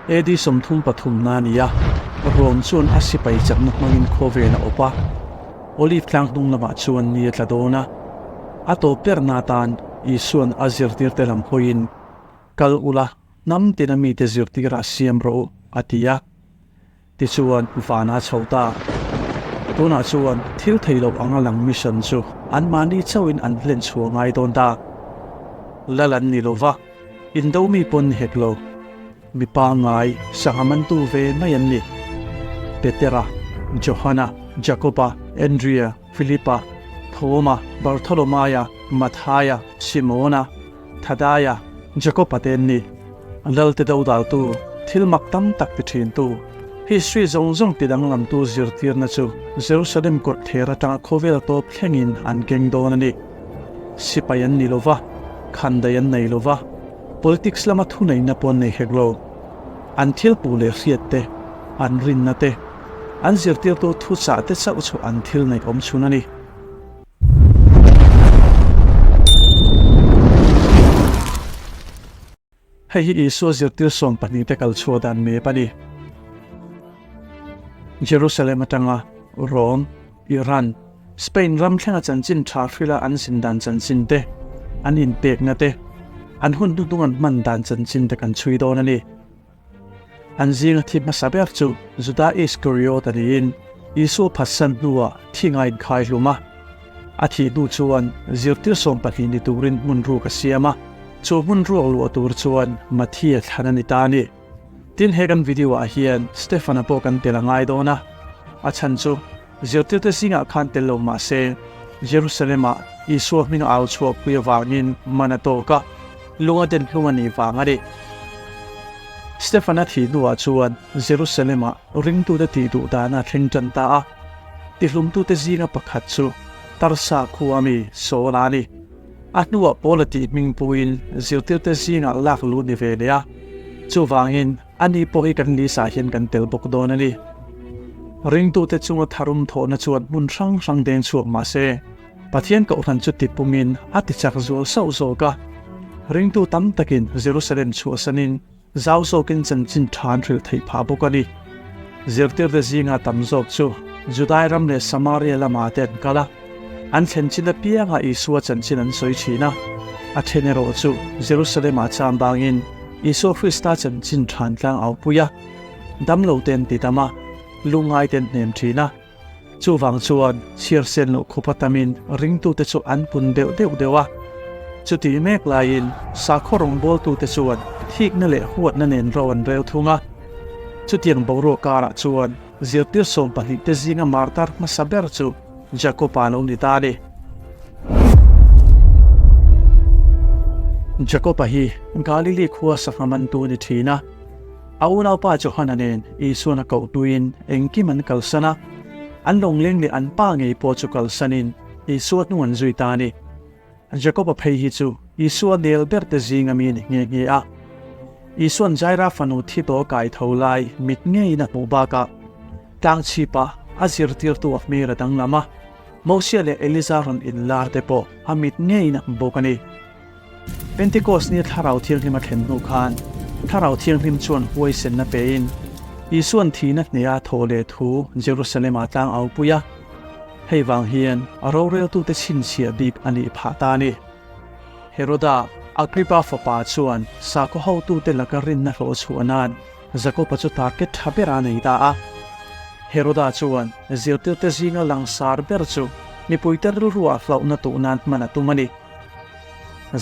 AD 33 na a ni a, Rom chuan a sipai chakna hmangin khawvel a awp a, Olive tlang hnung lamah chuan ni a tla dawn a. A tawp berna atan Isua'n a zirtirte lam hawiin, Kal ula, hnam tina mite zirtirah siam rawh u, a ti a. Tichuan, van a chho ta. Tunah chuan thil thei loh anga lang mission chu anmahni chauhin an hlen chhuah ngai dawn ta. Lal an ni lo va, indo mi pawn ni hek lo. Mi pangngai, sangha mantu ve mai an ni. Petera, Johana, Jakoba, Andrea, Filipa, Thoma, Bartholomaia, Mathaia, Simona, Thadaia, Jakob-a te an ni. Lalte dodaltu, thil mak tam tak ti thintu, history zawng zawng ti danglamtu zirtirna chu Jerusalem kawrh ther atanga khawvel tawp thlengin an keng dawn a ni. Sipai an ni lo va, khandai an nei lo va, politics lama thuneihna pawh an nei hek lo. An thil puh leh hriat te, an rinna te, an zirtirtu thuchah te chauh chu an thil neih awm chhun a ni. Hei hi Isua zirtir 12 te kal chhuah dan map a ni. Jerusalem atanga Rome, Iran, Spain ram thlenga chanchin tha hrila an zin dan chanchin te, an inpekna te, an hun hnuhnung an hman dan chanchin te kan chhui dawn a ni. An zinga thi hmasa ber chu Juda Iskariot a niin Isua phatsan hnuah thi ngain khai hlum a. A thih hnu chuan zirtir 12 ni turin hmun ruk a siam a, chu hmun ruak luah tur chuan Mathia thlan a ni ta a ni. Tin, he kan video ah hian Stefan-a pawh kan tel a ngai dawn a, a chhan chu zirtirte zingah khan tel lo mah se Jerusalem-ah Isua hming a au chhuahpui avangin man a tawk a, lung a den hlum a nih vang a ni. Stefan-a thih hnuah chuan Jerusalem-ah ringtute tih duh dana a thleng tan ta a. Tihlumtute zinga pakhat chu Tarsa khua mi Saul-a a ni. A hnuah Paul-a tih hming puiin zirtirte zingah lak luh ni ve leh a. Chuvangin, ani pawh hi kan list-ah hian kan tel bawk dawn a ni. Ringtute chunga tharum thawhna chuan hmun hrang hrang deng chhuak mah se, Pathian kohhran chu tipungin a tichak zual sauh zawk a. Ringtu tam takin Jerusalem chhuahsanin zau zawkin chanchin tha an hrilh theih phah bawk a ni. Zirtirte zinga tam zawk chu Judai ram leh Samaria lamah te an kal a, an thlen chin apianga Isua chanchin an sawi thin a. A then erawh chu Jerusalem-ah cham bangin Isua Krista chanchin tha an tlang aupui a, damlo te an ti dam a, lungngai te an hnem thin a. Chuvang chuan chhiar sen loh khupa tamin ringtute chu an pun deuh deuh deuh a. Chutih mek laiin sakhaw rawngbawltute chuan thikna leh huatna nen ro an rel thung a. Chutiang boruak karah chuan zirtir 12 te zinga martar hmasa ber chu Jakob-a lo ni ta a ni. Jakob-a hi Galili khua sangha mantu a ni thin a. A unaupa Johana nen Isuan a koh hnuin engkim an kalsan a, an lawngleng leh an pa ngei pawh chu kalsanin Isua hnung an zui ta a ni. Jakoba phei hi chu Isua nel berte zinga mi a ni nghe nghe a. Isuan Jaira fanu thi tawh kai tho lai mit ngeiin a hmuh bakah tlangchhipa a zirtirtu a hmel a danglam a, Mosia leh Eliza rawn inlar te pawh a mit ngeiin a hmu bawk a ni. Pentecost ni Thlarau Thianghlim a thlen hnu khan Thlarau Thianghlim chuan huaisenna pein Isua'n thihna hneha thaw leh thu Jerusalem-ah tlang au pui a. Hei vang hian a roreltute chhinchhiah bik a nih phah ta a ni. Heroda, Agrippa fapa chuan sakhaw hotute laka rinna hlawh chhuah nan Jakoba chu target tha ber a nei ta a. Heroda chuan zirtirte zinga langsar ber chu mipuite rilruah hlauhna tuh nan hman a tum a ni.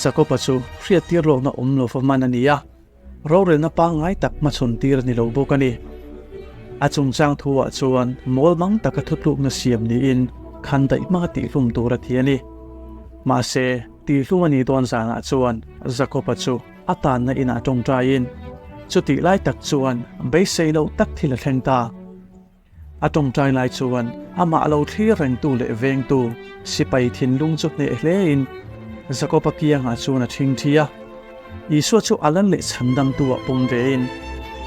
Jakoba chu hriattir lawkna awm lova man a ni a, rorelna pangngai tak hmachhawn tir a ni lo bawk a ni. A chungchang thuah chuan mawl mang taka thutlukna siam niin khan daih hmanga tihhlum tur a ti a ni. Mahse, tihhlum a nih dawn zanah chuan Jakoba chu a tanna inah tawngtaiin chutih lai tak chuan beisei loh tak thil a thleng ta. A tawngtai lai chuan amah lo thlir rengtu leh vengtu sipai thinlung chu hneh hlein Jakoba kiangah chuan a thing thi a. Isua chu a lan leh chhandamtu ah pawm vein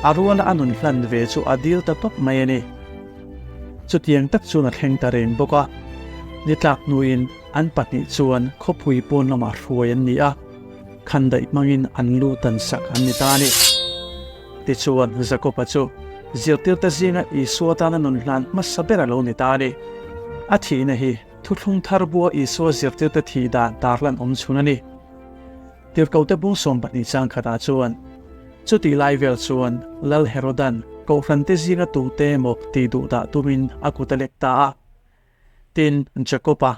a ruala a nun hlan ve chu a dil ta tawp mai a ni. Chutiang tak chuan a thleng ta reng bawk a. Ni tlak hnuin an pahnih chuan khawpui pawn lamah hruai an ni a, khandaih hmangin an lu tan sak an ni ta a ni. Tichuan, Jakoba chu zirtirte zinga Isua tana nun hlan hmasa ber a lo ni ta a ni. A thihna hi Thuthlung thar bua Isua zirtirte thih dan tarlan awm chhun a ni. Tirhkohte bung 12 chang khatah chuan, Chutih lai vel chuan Lal Herodan Kohhrante zinga tute emaw tih duh dah tumin a kut a lek ta a. Tin, Jakoba,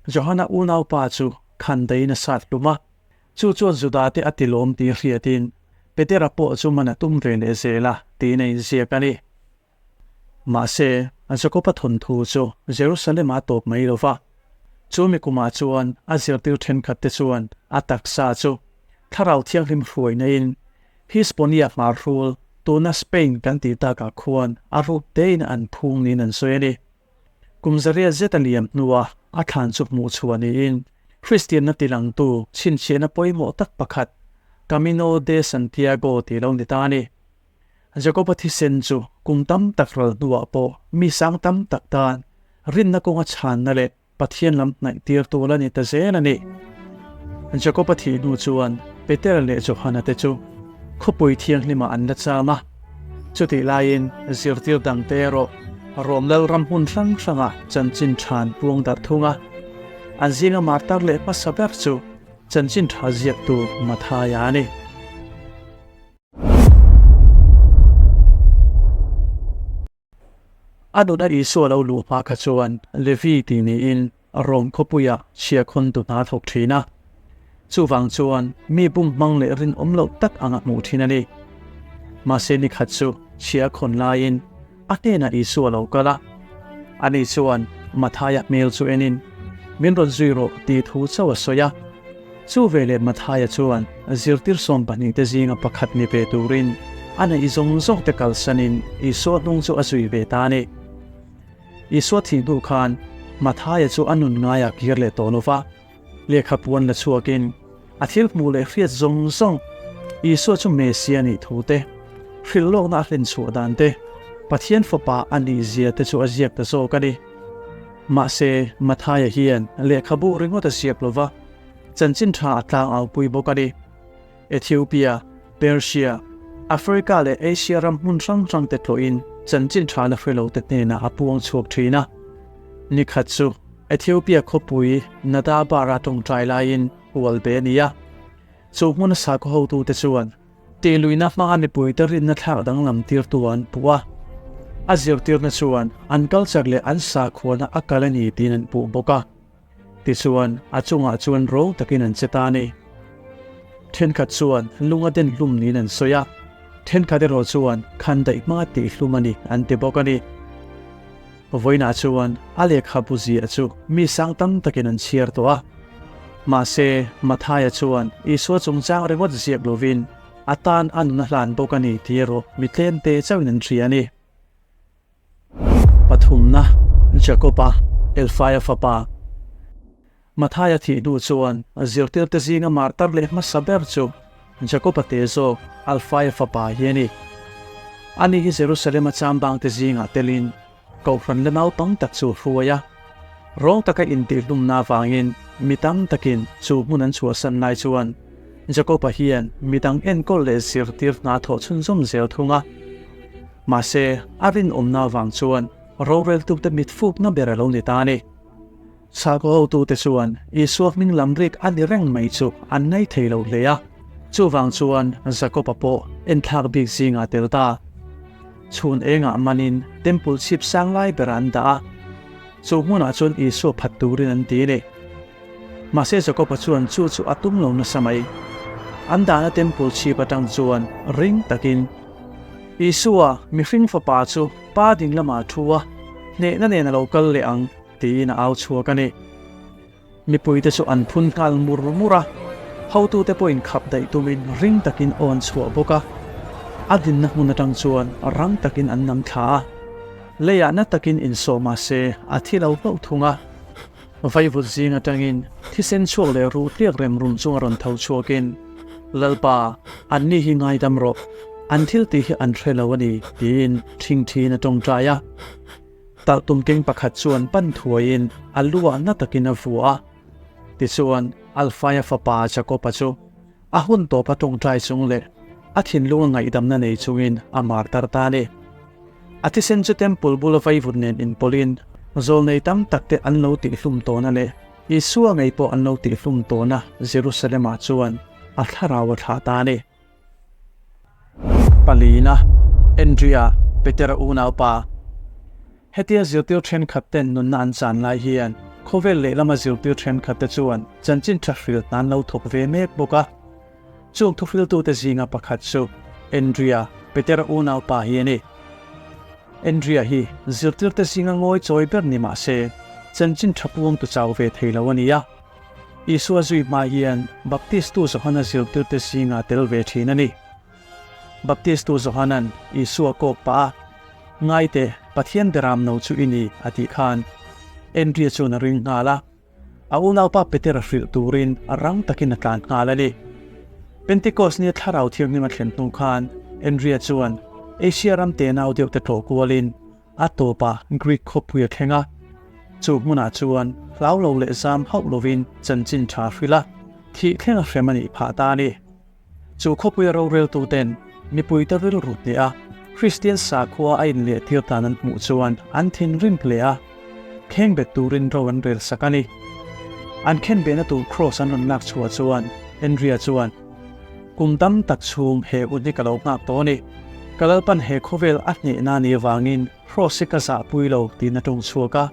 Johana unaupa chu khandaiin a sat hlum a. Chu chuan Judate a tilawm tih hriatin Petera pawh chu man a tum ve leh zel a tiin a inziak a ni. Mahse, Jakoba thawnthu chu Jerusalem-ah a tawp mai lo va. Chu mi kumah chuan a zirtir thenkhatte chuan a taksa chu Thlarau Thianghlim hruainain Hisponia hmarhrul, tuna Spain kan tih takah khuan a ruk tein an phung niin an sawi a ni. Kum zariat zet a liam hnua a thlan chu hmuh chhuah niin Kristianna tilangtu chhinchhiahna pawimawh tak pakhat Camino de Santiago tih lo ni ta a ni. Jakoba thisen chu kum tam tak ral hnuah pawh mi sang tam tak tan rinna kawnga chhanna leh Pathian lam hnaih tir tur a ni ta zel a ni. Jakoba thih hnu chuan Petera leh Johana te chu khawpui thianghlimah an la cham a. Chutih laiin zirtir dangte erawh Rom Lalram hmun hrang hrangah chanchin tha an puang darh thung a. An zinga martar leh hmasa ber chu chanchin tha ziaktu Mathaia a ni. A nuna Isua lo luh hma kha chuan Levi tih niin Rom khawpuia chhiahkhawntu hna thawk thin a. Chuvang chuan mi bum hmang leh rinawm loh tak anga hmuh thin a ni. Mahse ni khat chu chhiahkhawn laiin a hnenah Isua lo kal a. Ani chuan Mathaia hmel chu enin, Min rawn zui rawh tih thu chauh a sawi a. Chu veleh Mathaia chuan zirtir 12 te zinga pakhat ni ve turin a neih zawng zawng te kalsanin Isua hnung chu a zui ve ta a ni. Isua thih hnu khan Mathaia chu a nun ngaiah kir leh tawh lo va, lehkha puan la chhuakin a thil hmuh leh hriat zawng zawng Isua chu Messia nih thu te, hrilh lawkna a hlenchhuah dan te, Pathian Fapa a nih zia te chu a ziak ta zawk a ni. Mahse, Mathaia hian lehkhabu ringawt a ziak lo va, chanchin tha a tlang aupui bawk a ni. Ethiopia, Persia, Africa leh Asia ram hmun hrang hrang te tlawhin chanchin tha la hre lo te hnenah a puang chhuak thin a. Ni khat chu Ethiopia khawpui Nadabar-a tawngtai laiin hual be a ni a. Chu hmuna sakhaw hotute chuan Tihluihna hmanga mipuite rinna thlak danglam tirtu an puh a, a zirtirna chuan an culture leh an sakhuana a kal a ni tiin an puh bawk a. Tichuan, a chungah chuan rawng takin an che ta a ni. Thenkhat chuan lung a den hlum niin an sawi a, thenkhat erawh chuan khan daih hmanga tihhlum a ni an ti bawk a ni. Vawiinah chuan a lehkhabu ziah chu mi sang tam takin an chhiar tawh a. Mahse, Mathaia chuan Isua chungchang ringawt ziak lovin a tan a nun a hlan bawk a ni tih erawh mi tlemte chauhin an hria a ni. Pathumna, Jakoba, Elfaia fapa. Mathaia thih hnu chuan zirtirte zinga martar leh hmasa ber chu Jakoba te zawk Alfaia fapa hi a ni. Ani hi Jerusalema chambangte zingah telin Kohhran la naupang tak chu a hruai a. Rawng taka intihhlumna avangin mi tam takin chu hmun an chhuahsan lai chuan Jakoba hian midang enkawl leh zirtir hna thawh chhunzawm zel thung a. Mahse, a rinawmna avang chuan roreltute mitfukna ber a lo ni ta a ni. Sakhaw hotute chuan Isua hming lam rik a ni reng mai chu an ngaih thei lo hle a, chuvang chuan Jakoba pawh enthlak bik zingah tel ta. Chhun engah manin temple chhip sang lai berah an dah a, chu hmunah chuan Isua phat turin an ti a ni. Mahse Jakoba chuan chu chu a tum lo nasa mai. An dahna temple chhip atang chuan ring takin, Isua, mihring fapa chu Pa ding lamah a thu a, hnehna nen a lo kal leh ang. Tiin a au chhuak a ni. Mipuite chu an phun nghal mur mur a, hotute pawhin khap daih tumin ring takin aw an chhuah bawk a. A dinna hmun atang chuan rang takin an nam thla a, leiah na takin insawh mah se a thi lo hlauh thung a. Vaivut zing atangin thisen chhuak leh ruh tliak rem rum chunga rawn tho chhuakin, Lalpa, anni hi ngaidam rawh, an thil tih hi an hre lo a ni, tiin ṭhingṭhiin a ṭawngṭai a. Talhtum keng pakhat chuan pan thuaiin a luah na takin a vua a. Tichuan, Alfaia fapa Jakoba chu a hun tawpa tawngtai chung leh a A thinlunga ngaihdamna nei chungin a martar ta a ni. A thisen chu Temple bula vaivut nen inpawlhin zawlnei tam takte an lo tihhlum tawna leh Isua ngei pawh an lo tihhlum tawna Jerusalem-ah chuan a thlarau a thlah ta a ni. Palina, Andrea, Petera unaupa. Hetia zirtir thenkhat ten nunna an chan lai hian khawvel lehlama zirtir thenkhat te chuan chanchin tha hrilh an lo thawk ve mek bawk a. Chung thuhriltute zinga pakhat chu Andrea, Petera unaupa hi a ni. Andrea hi zirtirte zinga ngawi chawi ber ni mah se, chanchin tha puangtu chau ve thei lo a ni a. Isua zui hma hian Baptistu Johana zirtirte zinga tel ve thin a ni. Baptistu Johana'n Isua kawk pah a, Ngaite, Pathian beram no chu i ni, a tih khan Andrea chuan a ring nghal a. A unaupa Petera hrilh turin a rang takin a tlan nghal a ni. Pentecost nia Thlarau Thianghlim a thlen hnu khan Andrea chuan Asia ram tenau deuh te tlawh kualin a tawpah Greek khawpui a thleng a. Chu hmunah chuan hlau lo leh zam hauh lovin chanchin tha hrilh a, thih thleng a hrem a nih phah ta a ni. Chu khawpuia roreltuten mipuite rilru hneh a, Kristian sakhua a inlehtir dan an hmuh chuan an thinrim hle a, khengbet turin ro an rel sak a ni. An khenbehna tur kraws an rawn lak chhuah chuan Andrea chuan, Kum tam tak chhung he hun hi ka lo nghak tawh a ni. Ka Lalpan he khawvel a hnehna a nih avangin kraws hi ka zahpui lo tiin a tawng chhuak a.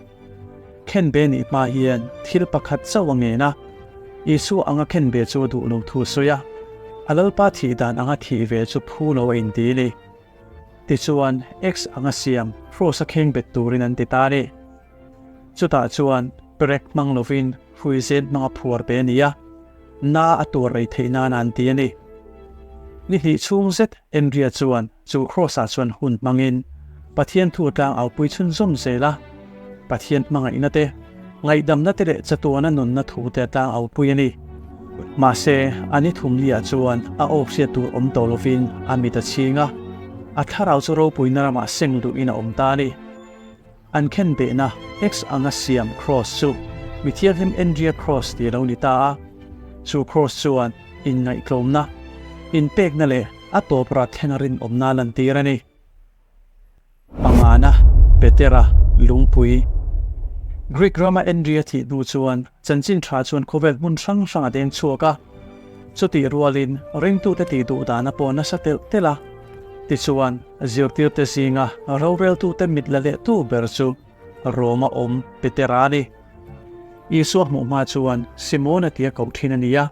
Khenbe nih hma hian thil pakhat chauh a ngen a, Isua anga khenbe chu a duh lo thu a sawi a, a Lalpa thih dan anga thih ve chu phu lo a inti a ni. Tichuan, X anga siam kraws a khengbet turin an ti ta a ni. Chutah chuan perek hmang lovin hruizen hmanga phuar pe a ni a, na a tuar rei theih nan a an ti a ni. Ni hnih chhung zet Andrea chuan chu kraws-ah chuan hun hmangin Pathian thu tlang aupui chhunzawm zel a, Pathian hmangaihna te, ngaihdamna te leh chatuana nunna thu te tlang aupui a ni. Mahse, a ni thumliah chuan a aw hriat tur awm tawh lovin a mit a chhing a, a thlarau chu ropuina ramah seng duhin a awm ta a ni. An khenbehna X anga siam kraws chu mi thianghlim Andrea Kraws tih a lo ni ta a. Chu kraws chuan inngaihtlawmna, inpekna leh a tawp rat thlenga rinawmna a lantir a ni. Pangana, Petera, Lungpui. Greek rama Andrea thih hnu chuan chanchin tha chuan khawvel hmun hrang hrang a deng chhuak a. Chutih rualin ringtute tih duh dana pawh nasa telh telh a. Tichuan, zirtirte zinga roreltute mit la lehtu ber chu Roma awm Petera a ni. Isua hmuh hma chuan Simona tia koh thin a ni a.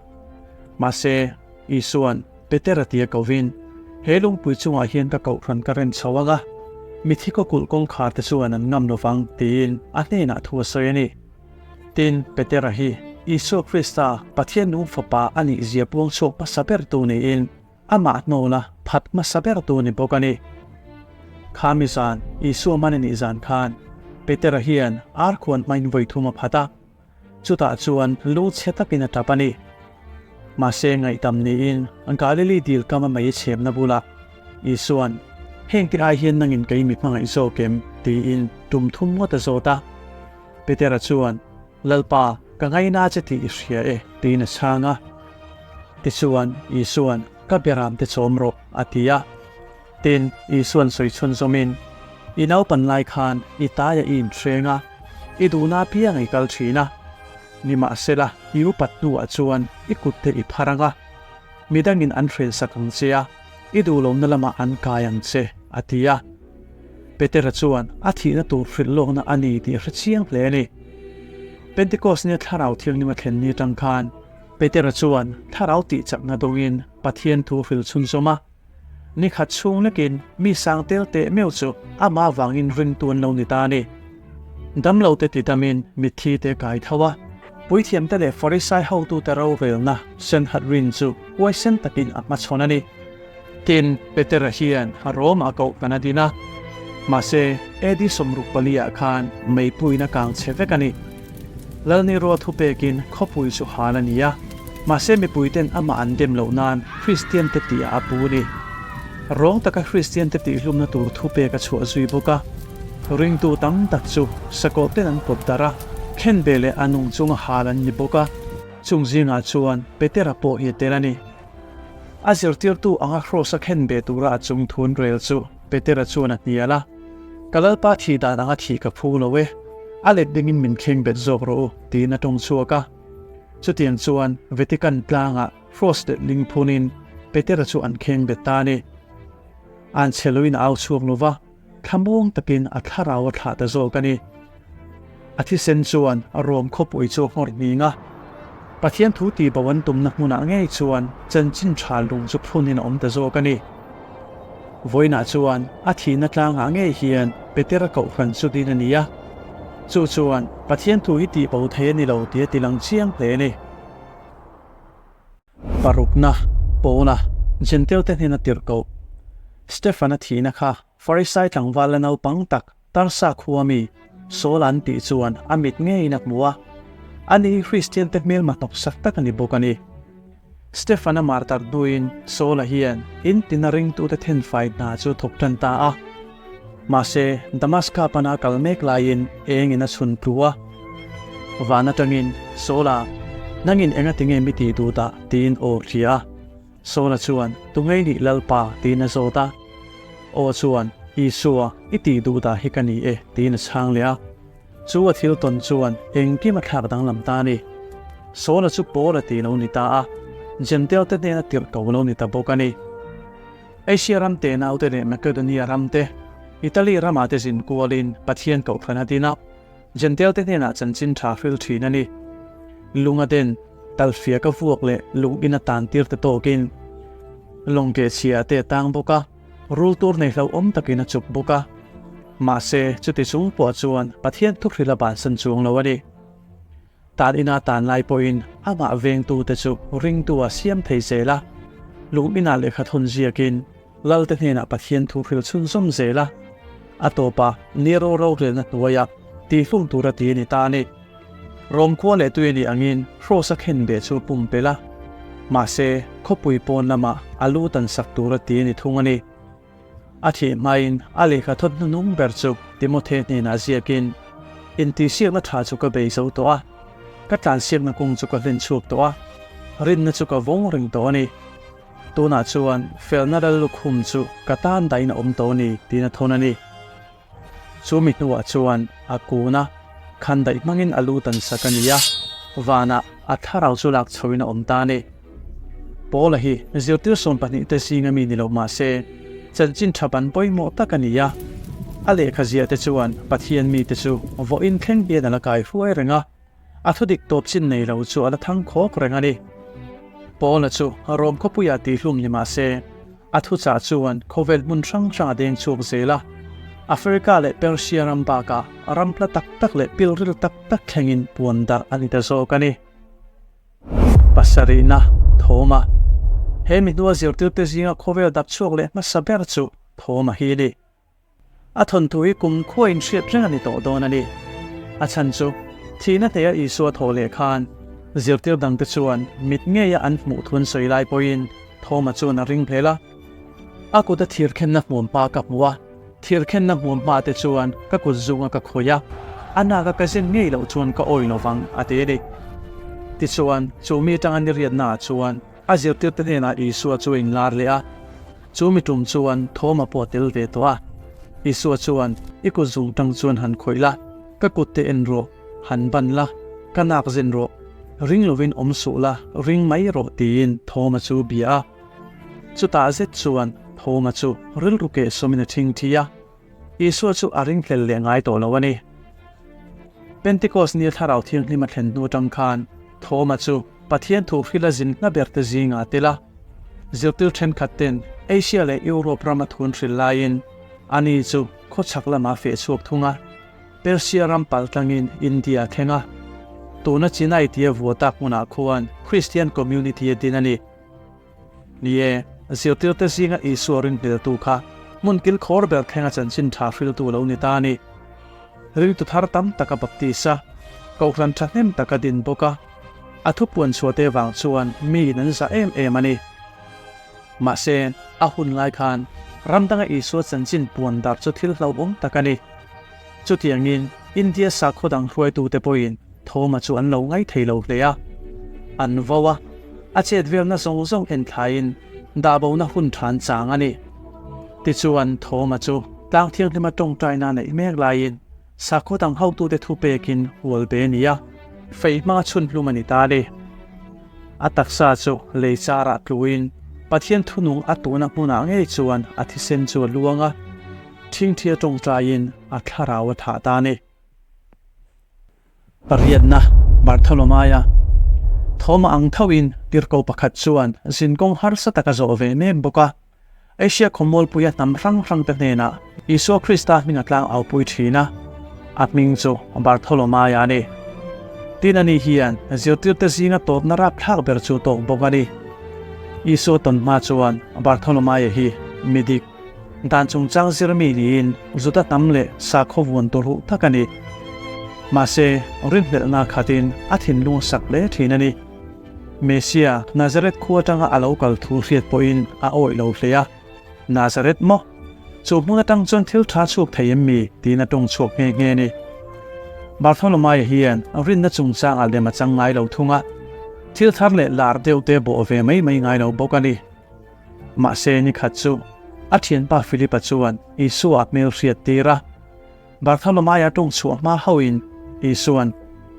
Mahse, Isua'n Petera tia kovin, He lungpui chungah hian ka kohhran ka rem chho ang a, mithi kawkulh kawngkhar te chuan an ngam lovang, tiin a hnenah thu a sawi a ni. Tin, Petera hi Isua Krista, Pathian nung Fapa a nih zia puang chhuak hmasa bertu niin, Amah hnawla phat hmasa ber tu ni bawk a ni. Khami zan, Isua man a nih zan khan, Petera hian ar khuan hmain vawi thum a phat a, chutah chuan lu chhe takin a tap a ni. Mahse ngaihdam niin Galili dil kam a mei chhemna bulah Isua'n, Hengte ai hian nangin kei mi hmangaih zawk em? tiin tum thum ngawt a zawt a. Petera chuan, Lalpa, ka ngaina che tih i hria e, tiin a chhang a. Tichuan, Isua'n, Ka beramte chawm rawh, a ti a. Tin, Isua'n sawi chhunzawmin, I naupan lai khan i taia i inhreng a, i duhna apiang i kal thin a. Nimahsela, i upat hnuah chuan i kutte i phar ang a, midangin an hrensak ang che a, i duhlohna lamah an kai ang che, a ti a. Petera chuan a thihna tur hrilh lawkna a ni tih a hre chiang hle a ni. Pentecost nia Thlarau Thianghlim a thlen ni atang khan Petera chuan Thlarau tihchakna dawngin Pathian thu hrilh chhunzawm a. Ni khat chhung lekin mi sang tel teh meuh chu amah avangin ringtu an lo ni ta a ni. Damlote tidamin mitthi te kai tho a, puithiamte leh Farisai hotute rorelna Sanhedrin chu huaisen takin a hmachhawn a ni. Tin, Petera hian Rome-ah koh kan a din a, mahse, AD 64 ah khan meipuiin a kang chhe vek a ni. Lalni rual thupekin khawpui chu hal a ni a, mahse mipuiten amah an dem loh nan Kristiante tihah a pu a ni. Rawng taka Kristiante tihhlumna tur thupek a chhuah zui bawk a, ringtu tam tak chu sakawhten an pawt darh a, khenbeh leh a nung chunga hal an ni bawk a, chung zingah chuan Petera pawh hi a tel a ni. A zirtirtu anga Kraws-a khen ve tura a chung thun rel chu Petera chuan a hnial a, Ka Lalpa thih dan anga thih ka phu lo e, a let dingin min thleng bet zawk rawh u, tiin a tawng chhuak a. Chutiang chuan Vatican tlangah Kraws letling phunin Petera chu an kheng bet ta a ni. An chhe loin a au chhuak lo va. Thlamuang takin a thlarau a thlah ta zawk a ni. A thisen chuan a rawm khawpui chu a nghawr hning a. Pathian thu tihbo an tumna hmunah ngei chuan chanchin tha lung chu phunin a awm ta zawk a ni. Vawiinah chuan a thihna tlangah ngei hian Petera kohhran chu din a ni a. Chu chuan Pathian thu hi tihbo thei a ni lo tih a tilang chiang hle a ni. Parukna, Paula, Jentail-te hnena tirhkoh, Stefan-a thihna kha Farisai tlangval la naupang tak Tarsa khua mi Saul-a an tih chuan a mit ngeiin a hmu a, ani hi Kristiante hmelma hnawksak tak a ni bawk a ni. Stefan-a martar hnuin Saul-a hian in tina ringtute thenfai hna chu thawk tan ta a. Mahse, Damaska pana a kal mek laiin engin a chhun tlu a. Van atangin, Saula, nangin enga tinge mi tih duh dah? tiin aw hria a. Saula chuan, Tungei nih Lalpa? tiin a zawt a. Aw chuan, Isua, i tih duh dah hi ka ni e, tiin a chhang leh a. Chu a thil tawn chuan engkim a thlak danglam ta a ni. Saula chu Paula tih lo ni ta a, Jentail te hnena tirh ko lo ni ta bawk a ni. Asia ram te naute leh Makedonia ram te, Italy ramah te zin kualin Pathian kohhran a din a, Jentail te hnenah chanchin tha hril thin a ni. Lung a den, talhfiak a vuak leh lung in a tan tir te tawkin lawng keh chhia te a tang bawk a, rul tur nei hlauhawm takin a chuk bawk a. Mahse, chuti chung pawh chuan Pathian thuhril a bansan chuang lo a ni. Tan ina tan lai pawhin amah vengtute chu ringtu a siam thei zel a, lung inah lehkha thawn ziakin Lalte hnenah Pathian thu hril chhunzawm zel a, a tawpah Nero rorelna hnuaia tihhlum tura ti a ni ta a ni. Rom khua leh tui a nih angin Hros a khen beh chu a pumpelh a, mahse khawpui pawn lamah a lu tan sak tura ti a ni thung a ni. A thih hmain a lehkha thawt hnuhnung ber chu Timothy hnenah ziakin, Intihsiakna tha chu ka bei zo tawh a, ka tlansiakna kawng chu ka hlen chhuak tawh a, rinna chu ka vawng reng tawh a ni. Tunah chuan felna lal lukhum chu ka tan dahin a awm tawh a ni, tiin a thawn a ni. Chu mi hnuah chuan a kun a, khandaih hmangin a lu tan sak a ni a, vanah a thlarau chu lak chhoin a awm ta a ni. Paula hi zirtir 12 te zinga mi ni lo mah se, chanchin tha ban pawimawh tak a ni a. A lehkha ziah te chuan Pathian mite chu vawiin thleng hian a la kai hruai reng a, a thudik tawp chin nei lo chu a la thang khawk reng a ni. Paula chu Rom khawpuiah tihhlum ni mah se, A thuchah chuan khawvel hmun hrang hrang a deng chhuak zel a, Africa leh Persia ram bakah ram hla tak tak leh pilril tak tak thlengin puan darh a ni ta zawk a ni. Pasarihna, Thawma. He mi hnua zirtirte zinga khawvel dap chhuak leh hmasa ber chu Thawma hi a ni. A thawnthu hi kum khua in hriat reng a ni tawh dawn a ni. A chhan chu, thihna hneia Isua thawh leh khan, zirtir dangte chuan mit ngeia an hmuh thu an sawi lai pawhin Thoma chuan a ring hlel a. A kuta thirkhenna hmuam hma ka hmu a, thirkhenna hmuam hma te chuan ka kut zunga ka khawih a, a naka ka zen ngei loh chuan ka awi lo vang, a ti a ni. Tichuan, chu mi atanga ni riatnaah chuan, A zirtirte hnenah Isua chu a inlar leh a, chu mi tum chuan Thoma pawh a tel ve tawh a. Isua chuan, I kut zung tang chuan han khawih la, ka kutte en rawh, han ban la, ka nak zen rawh, ring lovin awm suh la, ring mai rawh tiin Thoma chu a bia a. Chutah zet chuan Thoma chu rilru kehsawmin a thingthi a, Isua chu a ringhlel leh ngai tawh lo a ni. Pentecost nia Thlarau Thianghlim a thlen hnu atang khan Thoma chu Pathian thu hrila zin hla ber te zingah a tel a. Zirtir thenkhat ten Asia leh Europe rama thu an hril laiin ani chu khawchhak lamah a feh chhuak thung a. Persia ram pal tlangin India a thleng a. Tuna Chennai tia vua tak hmunah khuan Christian community a din a ni. Ni e, zirtirte zinga Isua rinhleltu kha hmun kilkhawr ber thlenga chanchin tha hriltu lo ni ta a ni. Ringtu thar tam tak a baptis a, kohhran thahnem tak a din bawk a, a thupuan chhuahte vang chuan miin an zah em em a ni. Mahse, a hun lai khan ram danga Isua chanchin puan darh chu thil hlauhawm tak a ni. Chutiangin, India sakhaw dang hruaitute pawhin Thoma chu an lo ngaithei lo hle a, an vo a, a chet velna zawng zawng en thlaiin. dahbona hun tha an chang a ni. Tichuan, Thoma chu tlang thianghlima tawngtaina a neih mek laiin sakhaw dang hotute thu pekin hual be a ni a, fei hmanga chhun hlum a ni ta a ni. A taksa chu lei charah tluin Pathian thunung a tuhna hmunah ngei chuan a thisen chu a luang a, thingthia tawngtaiin a thlarau a thah ta a ni. Pariatna, Bartholomaia thawm a ang thoin tirhko pakhat chuan zinkawng harsa tak a zawh ve mek bawk a. Asia khawmualpuia hnam hrang hrangte hnenah Isua Krista hming a tlang aupui thin a, a hming chu Bartholomaia a ni. Tin ani hian zirtirte zinga tawpna rapthlak ber chu tawk bawk a ni. Isua tawn hma chuan Bartholomaia hi mi dik, Dan chungchang zirmi niin Juda hnam leh sakhaw vuan tur huh tak a ni. Mahse, rinhlelhna khatin a thinlung a sak hle thin a ni. Mesia, Nazareth khua atanga a lo kal thu hriat pawhin a awih lo hle a. Nazareth maw? Chu hmun atang chuan thil tha chhuak thei em mi? tiin a tawng chhuak nghe nghe a ni. Bartholomaia hian rinna chungchangah lem a chang ngai lo thung a, thil thar leh lar deuh te bawh ve mai mai ngai lo bawk a ni. Mahse, ni khat chu a thianpa Philipa chuan Isua a hmel hriat tir a. Bartholomaia tawng chhuah hma hauhin Isua'n,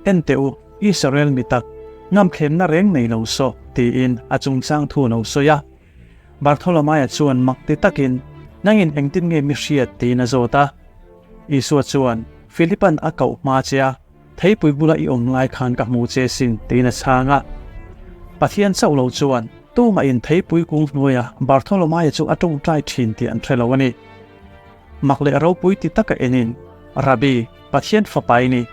En teh u, Israel mi tak, ngamthlemna reng nei lo saw, tiin a chungchang thu a lo sawi a. Bartholomaia chuan mak ti takin, Nangin engtin nge mi hriat? tiin a zawt a. Isua chuan, Philipa'n a koh hma che a. Theipui bula i awm lai khan ka hmu che sin, tiin a chhang a. Pathian chauh lo chuan tumahin theipui kung hnuaia Bartholomaia chu a tawngtai thin tih an hre lo a ni. Mak leh ropui ti taka enin, Rabbi, Pathian fapa i ni,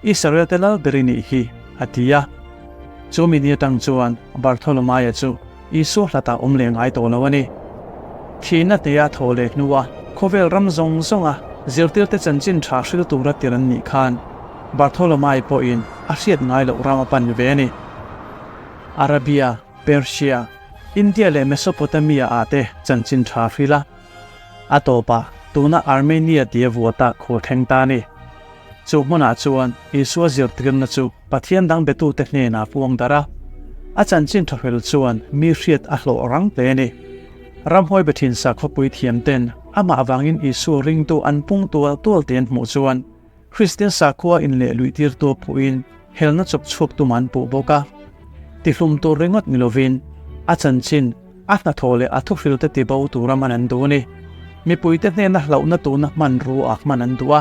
Israelte lal ber i nih hi, a ti a. Chu mi ni atang chuan Bartholomaia chu Isua hlatah awm leh ngai tawh lo a ni. Thihna tia thaw leh hnua khawvel ram zawng zawnga zirtirte chanchin tha hril tura tir an nih khan Bartholomai pawhin a hriat ngai loh ram a pan ve a ni. Arabia, Persia, India leh Mesopotamia ah te chanchin tha hril a, a tawpah tuna Armenia tia vuata khua thleng ta a ni. Chu hmunah chuan Isua zirtirna chu Pathian dang betute hnenah puang darh a, a chanchin tha fel chuan mi hriat a hlawh rang hle a ni. Ramhuai be thin sakhawpui thiamten amah avangin Isua ringtu an pung tual tual te an hmuh chuan Kristian sakhua inleh luihtirtu a phuhin helna chawp chhuak tum an puh bawk a. Tihlum tur ringawt ni lovin a chanchin, a hnathawh leh a thuhrilte tibo tura man an duh a ni. Mipuite hnena hlauhna tuna hmanrua hman an duh a,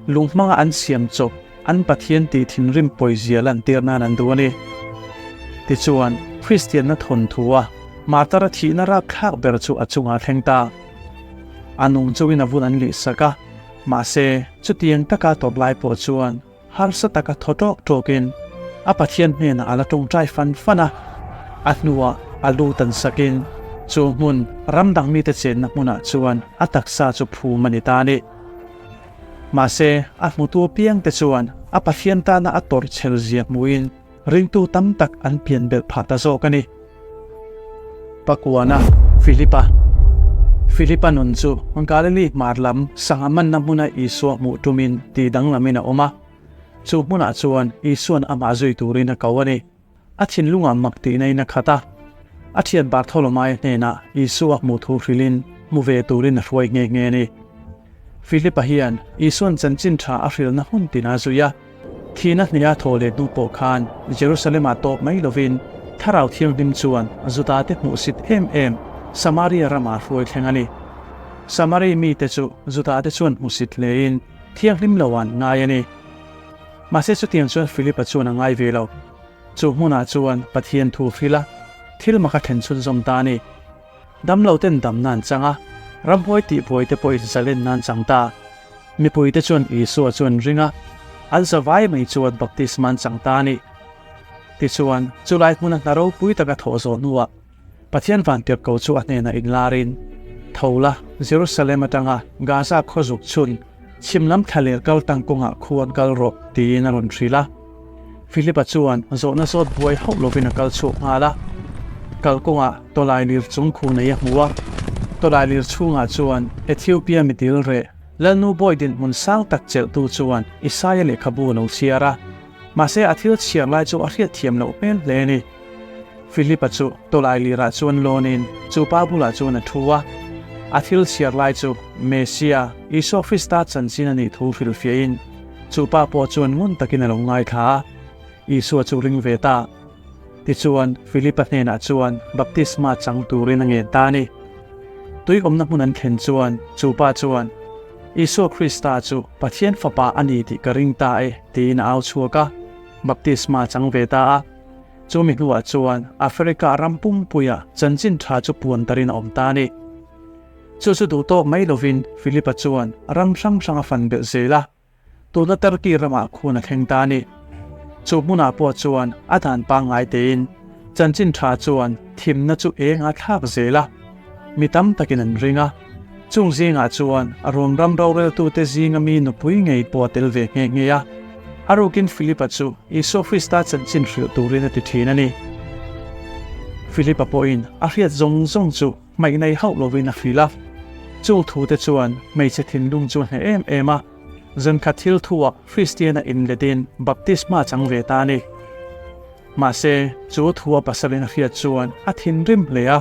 lung hmanga an siam chawp an Pathian tih thinrim pawizia lantir nan an duh a ni. Tichuan, Kristianna thawnthu a martar a thihna rapthlak ber chu a chungah a thleng ta. A nung chungin a vun an lihsak a, mahse, chutiang taka tawp lai pawh chuan Harsa taka thaw tawk tawkin a Pathian hnenah a la tawngtai fan fan a, a hnuah a lu tan sakin chu hmun ram dang mite chenna hmunah chuan a taksa chu phum a ni ta a ni. Mahse, a hmutu apiangte chuan a Pathian tana a tawrh chhel zia hmuhin ringtu tam tak an pian belh phah ta zawk a ni. Pakuana, Philipa. Philipa nun chu Galili hmar lam sangha manna hmuna Isua hmuh tumin tih danglamin a awm a. Chu hmunah chuan Isua'n amah zui turin a ko a ni. A thinlungah mak tihna in a khat a. A thian Bartholomaia hnenah Isua hmuh thu hrilhin hmu ve turin a hruai nghe nghe a ni. Philipa hian Isua'n chanchin tha a hrilhna hun tinah a zui a. Thihna hneha thaw leh hnu pawh khan Jerusalem-ah tawp mai lovin Thlarau Thianghlim chuan Judate hmuhsit em em Samaria ramah hruai thleng a ni. Samari mite chu Judate chuan hmuhsit hlein thianghlim lo an ngai a ni. Mahse chutiang chuan Philipa chuan a ngai ve lo. Chu hmunah chuan Pathian thu hrilh a, thil mak a thlen chhunzawm ta a ni. Damlo ten damna an chang a, ramhuai tihbuai te pawhin zalenna an chang ta. Mipuite chuan Isua chu an ring a, an zavai mai chuan baptisma an chang ta a ni. Tichuan, chulai hmuna hna ropui taka thawh zawh hnuah Pathian vantirhko chu a hnenah inlarin, Tho la, Jerusalem atanga Gaza khaw zuk chhun chhim lam thlaler kal tang kawngah khu an kal rawh, tiin a rawn hrilh a. Philipa chuan zawhna zawt buai hauh lovin a kal chhuak nghal a. Kalkawngah tawlailir chung khu nei a hmu a. Tawlailir chhungah chuan Ethiopia mitil reh Lalnu bawi dinhmun sang tak chelhtu chuan Isaia lehkhabu a lo chhiar a. Mahse a thil chhiar lai chu a hriatthiam loh hmel hle a ni. Philip-a chu tawlailirah chuan lawnin chu pa bulah chuan a thu a. A thil chhiar lai chu Messia, Isua Krista chanchin a nih thu hrilhfiahin chu pa pawh chuan ngun takin a lo ngaithla a. Isua chu ring ve ta. Tichuan, Philip-a hnenah chuan baptisma chang turin a ngen ta a ni. Tui awmna hmun an thlen chuan chu pa chuan, Isua Krista chu Pathian Fapa a ni tih ka ring ta e, tiin a au chhuak a. Baptisma chang ve ta a. Chumi hnuah chuan Africa ram pumpuia chanchin tha chu puan tarin a awm ta a ni. Chu chu duh tawk mai lovin Philip-a chuan ram hrang hrang a fan belh zel a, tuna Turkey ramah khuan a thleng ta a ni. Chu hmunah pawh chuan a dan pangngai tein chanchin tha chuan thimna chu eng a thlak zel a, mi tam takin an ring a. Chung zingah chuan a rawn ram roreltute zinga mi nupui ngei pawh a tel ve nghe nghe a. A rukin Philip-a chu Isua Krista chanchin hrilh turin a ti thin a ni. Philip-a pawhin a hriat zawng zawng chu hmaih nei hauh lovin a hrilh a. Chung thute chuan hmeichhe thinlung chu a hneh em em a. Zankhat thil thuah Kristiana inletin baptisma chang ve ta a ni. Mahse, chu thu a pasalin a hriat chuan a thinrim hle a,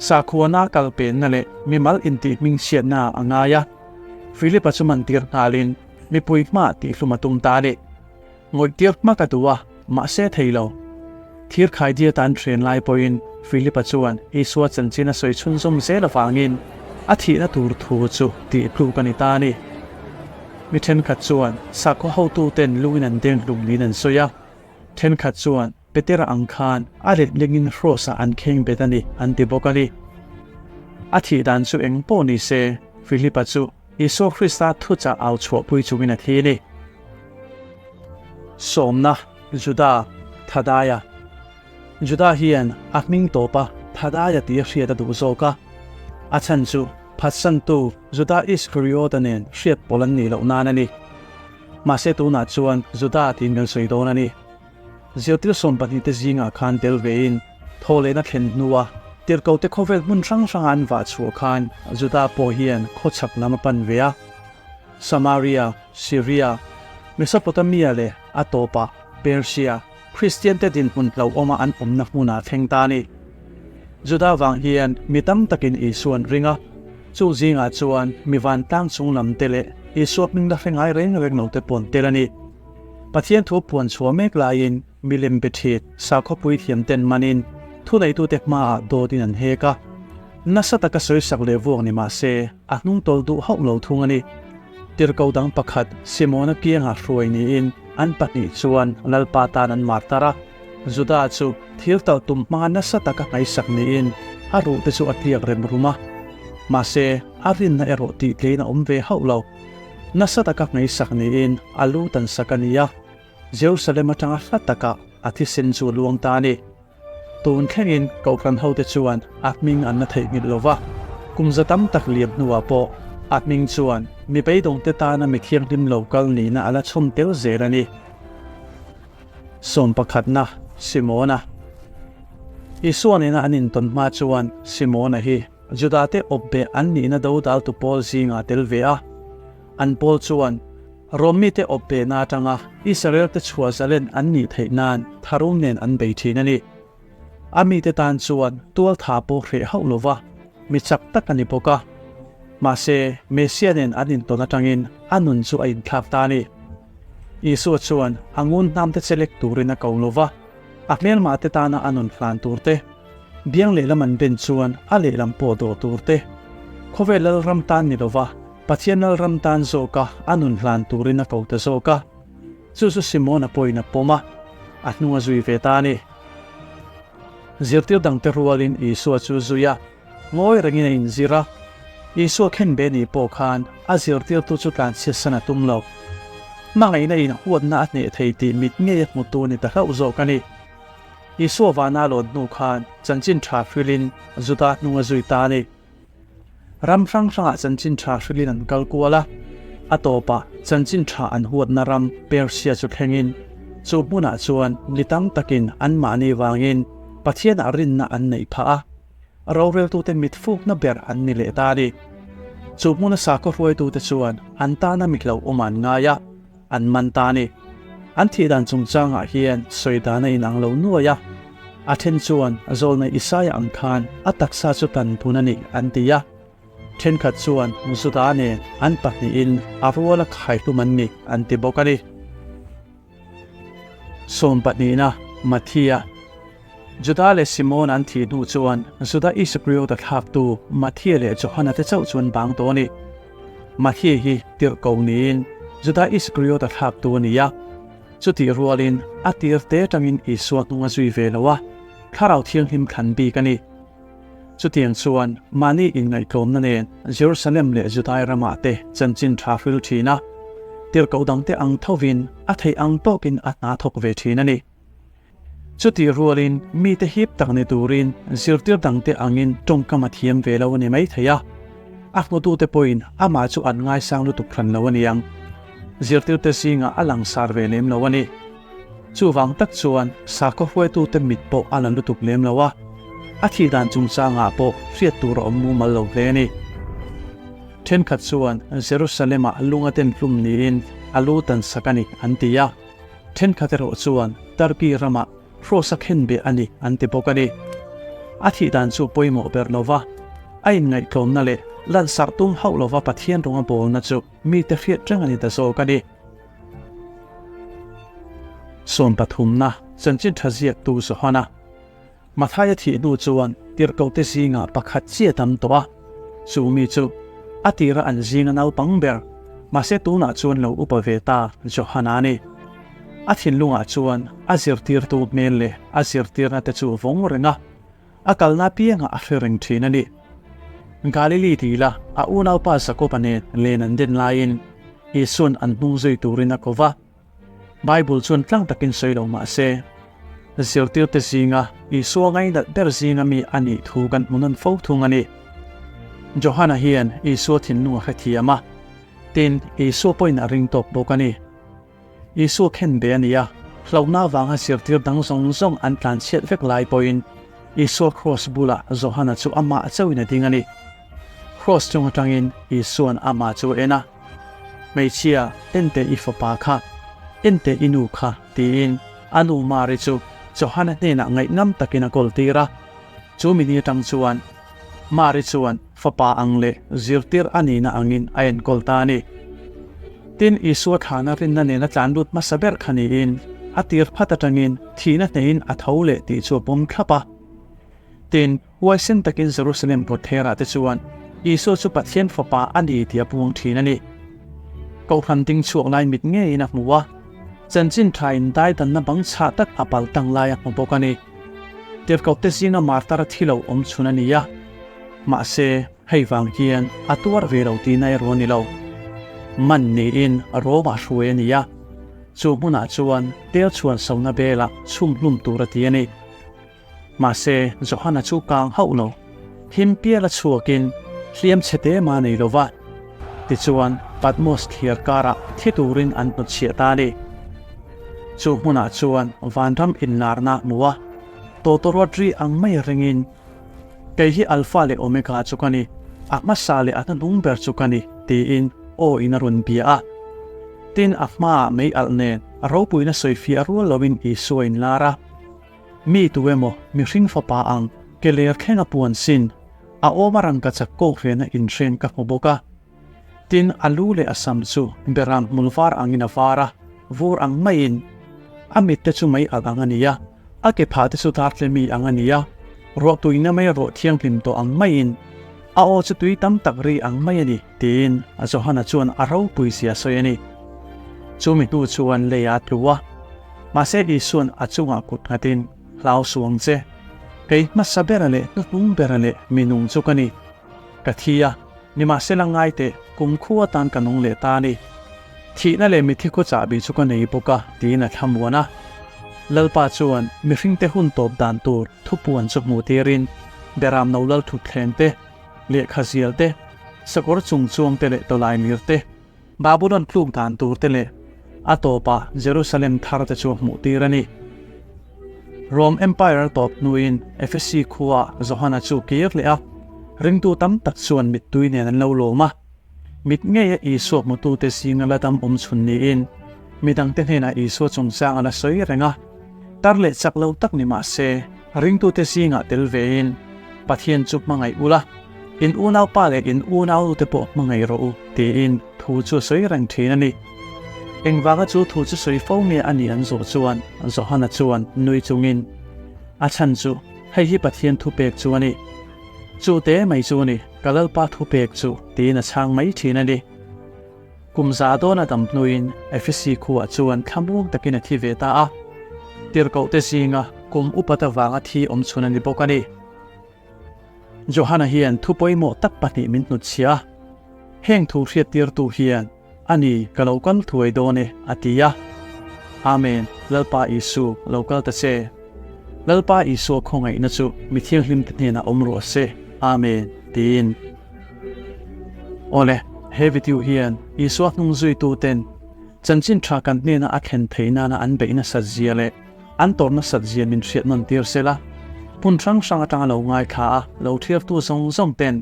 sakhuana kal penna leh mimal intih hmingchhiatna ah a ngai a. Philip-a chu mantir nghalin mipui hmaah tihhlum a tum ta a ni. Ngawihtir hmak a duh a, mahse thei lo. Thir khaidiat a an hren lai pawhin Philip-a chuan Isua chanchin a sawi chhunzawm zel avangin a thihna tur thu chu tih tluk a ni ta a ni. Mi thenkhat chuan sakhaw hotuten lungin an deng hlum niin an sawi a. Thenkhat chuan Petera ang khan a letlingin hrawsah an kheng bet a ni an ti bawk a ni. A thih dan chu eng pawh ni se, Philipa chu Isua Krista thuchah au chhuahpui chungin a thi a ni. Sawmna, Juda, Thadaia. Juda hian a hming tawpa Thadaia tih a hriat a duh zawk a. A chhan chu phatsantu Juda Iskariota nen hriat pawlh an nih loh nan a ni. Mahse tunah chuan Juda tiin kan sawi dawn a ni. Zirtir 12 te zingah khan tel vein thawhlehna thlen hnua tirhkohte khawvel hmun hrang hranga an vah chhuah khan Juda pawh hian khawchhak lam a pan ve a. Samaria, Syria, Mesopotamia leh a tawpah Persia, Kristiante dinhmun hlauhawma an awmna hmunah thleng ta a ni. Juda vang hian mi tam takin Isua an ring a, chu zingah chuan mi vantlang chung lam te leh Isua hming la hre ngai reng reng lo te pawh an tel a ni. Pathian thu puan chhuah mek laiin milem be thit sakhawpui thiam ten manin thuneitute hmaah dawtin an hek a. Nasa taka sawisak leh vuak ni mah se a hnung tawlh duh hauh lo thung a ni. Tirhkoh dang pakhat Simona kiangah hruai niin an pahnih chuan Lalpa tan an mar tar a. Juda chu thil talh tum hmanga nasa taka ngaihsak niin a ruhte chu a tliak rem rum a. Mahse, a rinna erawh tihtlein a awm ve hauh lo. Nasa taka ngaihsak niin a lu tan sak a ni a, Jerusalem atanga hla takah a thisen chu a luang ta a ni. Tun thlengin Kohhran hote chuan a hming an la theihnghilh lo va, kum za tam tak liam hnuah pawh a hming chuan mi beidawngte tana mi thianghlim lo kal nihna a la chhawm tel zel a ni. Sawm pakhatna, Simona. Isua nena an intawn hma chuan Simona hi Judate awpbeh an nihna dodaltu pawl zingah a tel ve a. An pawl chuan Rom mite awpbehna atanga Israel-te chhuah zalen an nih theih nan tharum nen an bei thin a ni. A mite tan chuan tual tha pawh hreh hauh lo va, mi chak tak a ni bawk a. Mahse, Messia nen an intawn atangin a nun chu a inthlak ta a ni. Isua chuan a ngun hnamte chelek turin a ko lo va, a hmelmahte tana a nun hlan tur te, biang lehlam an ben chuan a lehlam pawh dawh tur te, khawvel lalram tan ni lova Pathian lalram tan zawka a nun hlan turin a ko ta zawk a. Chu chu Simona pawhin a pawm a, a hnung a zui ve ta a ni. Zirtir dangte rualin Isua chu zui a, ngawi rengin a inzir a. Isua khenbe ni pawh khan a zirtirtu chu tlanchhiatsan a tum lo. Hmangaihna in huatna a hneh thei tih mit ngei a hmutu a ni ta hlauh zawk a ni. Isua vana a lawn hnu khan chanchin tha hrilhin Juda hnung a zui ta a ni. Ram hrang hrangah chanchin tha hrilhin an kal kual a, a tawpah chanchin tha an huatna ram Persia chu thlengin chu hmunah chuan mi tam takin anmahni vangin Pathianah rinna an neih phah a, roreltute mit fukna ber an ni leh ta a ni. Chu hmuna sakhaw hruaitute chuan an tana mi hlauhawm an ngai a, an man ta a ni. An thih dan chungchangah hian sawi dan a inang lo nuai a. A then chuan Zawlnei Isaia ang khan a taksa chu tan bun a ni an ti a. Thenkhat chuan Juda nen an pahnihin a ruala khaihlum an ni an ti bawk a ni. Sawmpahnihna, Matthia. Juda leh Simona an thih hnu chuan Juda Isakriota thlaktu Matthia leh Johana te chauh chu an bang tawh a ni. Matthia hi tirhko niin Juda Isakriota thlaktu a ni a. Chutih rualin a tir te atangin Isua hnung a zui ve lo a, Thlarau Thianghlim thlan bik a ni. Chutiang chuan mahni inngaihtlawmna nen Jerusalem leh Judai ramah te chanchin tha hril thin a, tirhkoh dangte ang thovin a theih ang tawkin a hna thawk ve thin a ni. Chutih rualin mite hip tak ni turin zirtir dangte angin tawngkam a thiam ve lo a ni maithei a, a hmutute pawhin amah chu an ngaisang lutuk hran lo a niang. Zirtirte zingah a langsar ve lem lo a ni. Chuvang tak chuan sakhaw hruaitute mit pawh a la lutuk lem lo a, a thih dan chungchangah pawh hriat tur a awm mumal lo hle a ni. Thenkhat chuan Jerusalem-ah lunga den hlum niin a lu tan sak a ni an ti a, thenkhat erawh chuan Turkey ramah hrawsa khenbeh a ni an ti bawk a ni. A thih dan chu pawimawh ber lo va, a inngaihtlawmna leh lansarh tum hauh lova Pathian rawnga bawlna chu mite hriat reng a ni ta zawk a ni. Sawmpathumna chanchin tha ziaktu Johana Mathaia thih hnu chuan tirhkohte zingah pakhat chiah dam tawh a, chu mi chu a tira an zinga naupang ber, mahse tunah chuan lo upa ve ta Johana a ni. A thinlungah chuan a zirtirtu hmel leh a zirtirna te chu vawng reng a, A kalna apiangah a hre reng thin a ni. Galili dila a unaupa Jakoba nen len an den laiin Isua'n an hnung zui turin a ko va. Bible chuan tlang takin sawi lo mah se, zirtirte zinga Isua ngainat ber zinga mi a nih thu kan hmu nawn fo thung a ni. Johana hian Isua thinlung a hrethiam a, tin, Isua pawhin a ring tawk bawk a ni. Isua khen be a ni a, hlauhna avanga zirtir dang zawng zawng an tlan chhiat vek lai pawhin Isua kraws bulah Johana chu amah chauhin a ding a ni. Kraws chung atangin Isua'n amah chu a en a, Hmeichhia, en teh i fapa kha, en teh i nu kha, tiin a nu Mari chu Johana hnenah ngaihnam takin a kawltir a. Chu mi ni atang chuan Mari chuan fapa ang leh zirtir a nihna angin a enkawl ta a ni. Tin, Isua thlana rinna nena tlan lut hmasa ber kha niin, a tir phat atangin thihna hneihin a tho leh tih chu a pawm thlap a. Tin, huaisen takin Jerusalem kawtherah te chuan Isua chu Pathian Fapa a ni tih a puang thin a ni. Kohhran ding chhuak lai mit ngeiin a hmu a, chanchin tha in daidanna bang chhah tak a pal tang lai a hmu bawk a ni. Tirhkohte zinga martar a thi lo awm chhun a ni a, mahse, hei vang hian a tuar ve lo tihna erawh a ni lo. Man niin Rome-ah hruai a ni a, chu hmunah chuan tel chhuan sona belah chhum hlum tur a ti a ni. Mahse, Johana chu kang hauh lo, him piala chhuakin hliam chhe te mah nei lo va. Tichuan, Patmos thliar karah thi turin an hnutchhiah ta a ni. Chu hmunah chuan vanram inlarna a hmu a, tawtawruat ri ang mai ringin, Kei hi Alpha leh Omega chu ka ni, a hmasa leh a hnahnung ber chu ka ni, tiin aw in a rawn bia a. Tin, a hmaah mei alh nen a ropuina sawifiah rual loin Isua a inlar a. Mi tu emaw mihring fapa ang ke ler thleng a puan sin, a awm a rangkachak kawk vena inhreng ka hmu bawk a. Tin, a lu leh a sam chu beram hmul var angin a var a, vur ang maiin. A mitte chu mei alh ang a ni a, a ke phah te chu dartle mi ang a ni a, ruah tuina mei rawh thianghlim tawh ang maiin. A aw chu tui tam tak ri ang mai a ni, tiin Johana chuan a ropui zia sawi a ni. Chumi hnu chuan lei a tlu a, mahse Isua'n a chungah kut nghatin, Hlau suh ang che, kei hmasa bera leh hnuhnung bera leh minung chu ka ni. Ka thi a, nimahsela ngai teh, kum khu atan ka nung leh ta a ni. Thihna leh mithi khaw chahbi chu ka nei bawk a, tiin a thlamuan a. Lalpa chuan mihringte hun tawp dan tur thupuan chu hmuh tirin Beram no lal thutthleng te, lehkha zial te, sakawr chung chuang te leh tawlai mir te, Babulon tluk dan tur te leh a tawpah Jerusalem thar te chu a hmuh tir a ni. Rome Empire tawp hnuin Ephesi khuaah Johana chu kir leh a, ringtu tam tak chuan mittui nen an lo lawm a. Mit ngeia Isua hmutute zinga la dam awm chhun niin midangte hnenah Isua chungchang a la sawi reng a. Tar leh chak lo tak ni mah se, Ringtute zingah tel vein Pathian chu hmangaih ula, in unaupa leh in unaunute pawh hmangaih rawh u, tiin thu chu a sawi reng thin a ni. Engvanga chu thu chu sawi fo nge a nih an zawh chuan Johana chuan nui chungin, A chhan chu hei hi Pathian thupek chu a ni. Chu te mai chu a ni, ka Lalpa thupek chu, tiin a chhang mai thin a ni. Kum za dawn a dam hnuin Efesi khuah chuan thlamuang takin a thi ve ta a, tirhkohte zinga kum upat avanga thi awm chhun a ni bawk a ni. Johana hian thu pawimawh tak pahnih min hnutchhiah a, heng thu hriattirtu hian a ni ka lo kal thuai dawn e a ti a. Amen, Lalpa Isu lo kal ta che. Lalpa Isua khawngaihna chu mi thianghlimte hnenah awm rawh se. Amen, tiin. Awle, he video hian Isua hnung zuituten chanchin tha kan hnena a thlen theih nana an beih nasat zia leh an tawrh nasat zia min hriat nawn tir se la. Hmun hrang hrang atanga lo ngaithla a, lo thirtu zawng zawng ten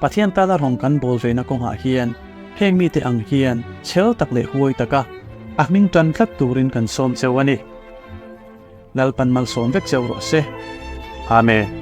Pathian tana rawng kan bawl vena kawngah hian heng mite ang hian chhel tak leh huai taka a hming tan tlat turin kan sawm cheu a ni. Lalpan malsawm vek cheu rawh se. Amen.